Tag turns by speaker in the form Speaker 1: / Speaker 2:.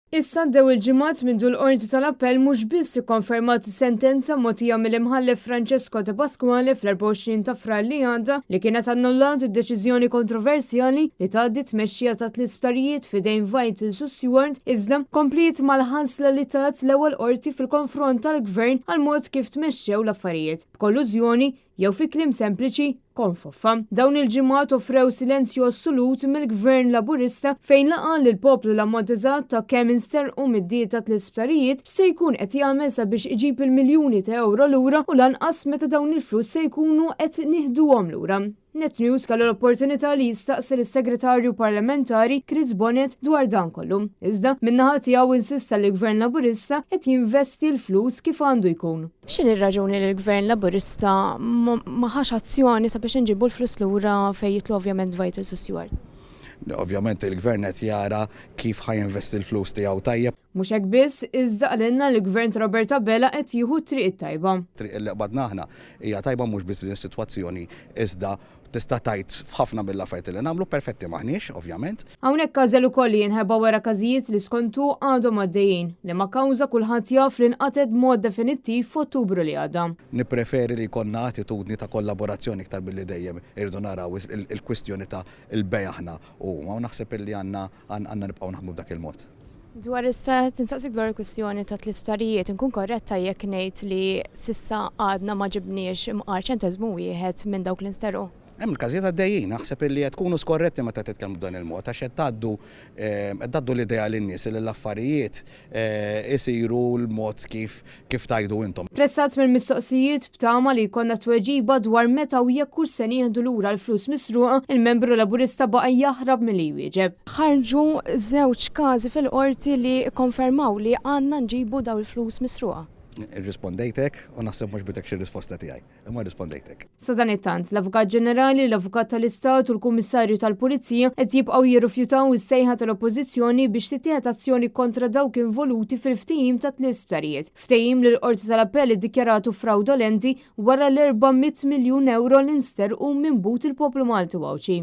Speaker 1: Issa għaddew il-ġimgħat mindu l-Qorti tal-Appell mhux biss ikkonfermat is-sentenza mogħtija mill-Imħallef Francesco De Pasquale fl-24 ta' Frar li għadda li kienet annullat id-deċiżjoni kontroversjali li tgħaddi t-tmexxija ta' tliet sptarijiet f'idejn Vitals u Steward iżda kompliet mal-ħasla li tat l-ewwel qorti fil-konfront tal-Gvern għal mod kif tmexxew l-affarijiet, b'kollużjoni jew fi kliem sempliċi, konfoffa. Dawn il-ġimgħat offrew silenzju assolut mill-Gvern Laburista fejn la qal lill-poplu l-ammont eżatt ta' kemm insterqu mid-dieta tal-isptarijiet, x'se jkun qed jagħmel sabiex iġib il-miljuni ta' ewro lura u lanqas meta dawn il-flus se jkunu qed nieħduhom lura. Net News kellu l-opportunità li jistaqsi lis-Segretarju Parlamentari Chris Bonett dwar dan kollu. Iżda, min-naħa tiegħu insista li l-Gvern Laburista qed jinvesti l-flus kif għandu jkun. X'inhi r-raġuni li l-Gvern Laburista ma ħax azzjoni sabiex inġibu l-flus lura fejn jidħlu ovvjament Vitals u Steward?
Speaker 2: Ovvjament il-Gvern qed jara kif ħa jinvesti l-flus tiegħu tajjeb.
Speaker 1: Mhux hekk biss, iżda qalilna li l-Gvern ta' Robert Abela qed jieħu t-triq it-tajba.
Speaker 2: Triq li qbadna aħna hija tajba mhux biss f'din is-sitwazzjoni iżda tista' tgħid f'ħafna mill-affarijiet li nagħmlu, perfetti m'aħniex, ovvjament.
Speaker 1: Hawnhekk għażel ukoll li jinħeba wara każijiet li skont hu għadhom għaddejjin, liema kawża kulħadd jaf li nqatgħet b'mod definittiv f'Ottubru li għadda.
Speaker 2: Nippreferi li jkollna attitudni ta' kollaborazzjoni iktar milli dejjem irridu naraw il-kwistjoni ta' il-bejgħ aħna u huma u naħseb illi għandna għandna nibqgħu naħdmu b'dak il-mod.
Speaker 1: Dwar issa qed insaqsik dwar il-kwistjoni ta' tl-isptarijiet, inkun korretta jekk ngħid li s'issa għadna ma ġibniex imqar ċenteżmu wieħed minn dawk li nsterqu?
Speaker 2: Hemm il-każijiet għaddejjin, naħseb illi qed tkunu skorretti meta titkellmu b'dan il-mod għax qed tgħaddu qed tgħaddu l-idea lin-nies illi l-affarijiet isiru l-mod kif kif tgħidu intom.
Speaker 1: Pressat mill-mistoqsijiet b'tama li jkollna tweġiba dwar meta u jekk hux se nieħdu lura l-flus misruqa, il-Membru Laburista baqa' jaħrab milli jwieġeb. Ħarġu żewġ każi fil-Qorti li kkonfermaw li għandna nġibu dawn il-flus misruqa.
Speaker 2: Irrispondejtek u naħseb m'għoġbitekx ir-risposta tiegħi. Imma rrispondejtek.
Speaker 1: Sadanittant, l-Avukat Ġenerali, l-Avukat tal-Istat u l-Kummissarju tal-Pulizija qed jibqgħu jirrifjutaw is-sejħa tal-Oppożizzjoni biex tittieħed azzjoni kontra dawk involuti fil-ftehim ta' tliet sptarijiet. Ftehim li l-Qorti tal-Appell iddikjaratu frawdolenti wara l-400 miljun ewro li nsterqu minn but il-poplu Malti u Għawdxi.